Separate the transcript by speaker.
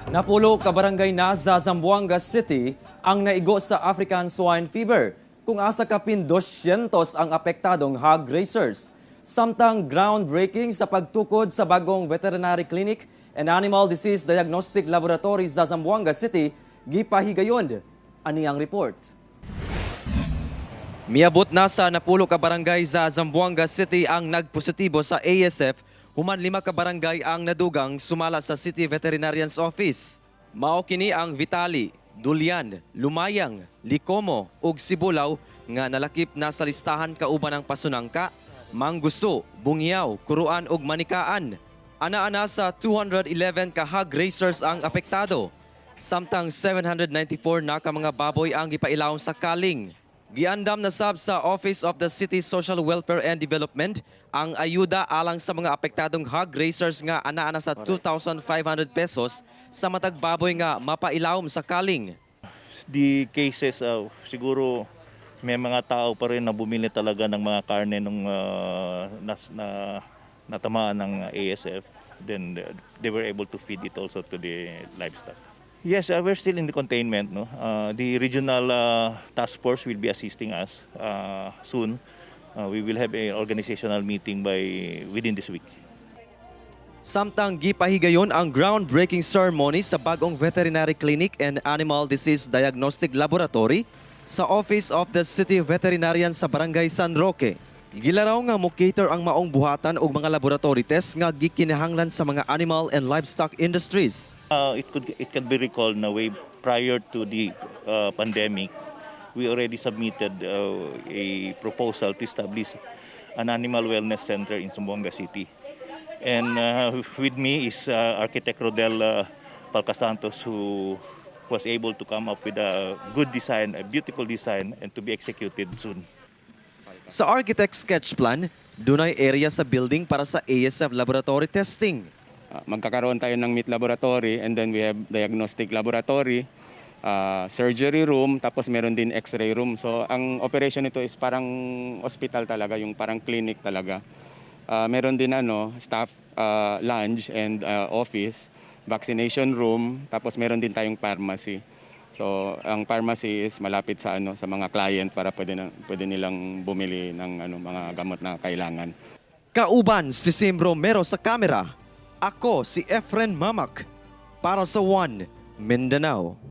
Speaker 1: Napulo ka barangay na sa Zamboanga City ang naigo sa African Swine Fever, kung asa kapin 200 ang apektadong hog raisers. Samtang groundbreaking sa pagtukod sa bagong veterinary clinic and animal disease diagnostic laboratory sa Zamboanga City gipahigayon. Ani ang report. Miabot na sa 10 ka barangay sa Zamboanga City ang nagpositibo sa ASF human 5 ka barangay ang nadugang sumala sa City Veterinarian's Office. Mao kini ang Vitali, Dulian, Lumayang, Licomo ug Sibulao nga nalakip na sa listahan kauban ang Pasonangka, Mangguso, Bungyao, Curuan ug Manikaan. Ana-ana sa 211 ka hog raisers ang apektado. Samtang 794 na ka mga baboy ang gipailawom sa culling. Giandam na sab sa Office of the City Social Welfare and Development ang ayuda alang sa mga apektadong hog raisers nga ana-ana sa 2,500 pesos sa matag baboy nga mapailawom sa culling.
Speaker 2: The cases, siguro may mga tao pa rin na bumili talaga ng mga karne nung na natamaan ng ASF. Then they were able to feed it also to the livestock. Yes, we're still in the containment. No, the regional task force will be assisting us soon. We will have an organizational meeting by within this week.
Speaker 1: Samtang gipahigayon ang groundbreaking ceremony sa bagong veterinary clinic and animal disease diagnostic laboratory sa Office of the City Veterinarian sa Barangay San Roque. Gilaraw nga mo-cater ang maong buhatan og mga laboratory test nga gikinahanglan sa mga animal and livestock industries.
Speaker 2: It can be recalled na way prior to the pandemic, we already submitted a proposal to establish an animal wellness center in Zamboanga City. And with me is Architect Rodel Palcasantos, who was able to come up with a good design, a beautiful design, and to be executed soon.
Speaker 1: Sa architect sketch plan, dunay area sa building para sa ASF laboratory testing.
Speaker 3: Magkakaroon tayo ng meat laboratory and then we have diagnostic laboratory, surgery room, tapos meron din x-ray room. So ang operation nito is parang hospital talaga, yung parang clinic talaga. Meron din staff lounge and office, vaccination room, tapos meron din tayong pharmacy. So ang pharmacy is malapit sa mga client para pwede nilang bumili ng mga gamot na kailangan.
Speaker 1: Kauban si Sim Romero sa kamera. Ako si Efren Mamak para sa One Mindanao.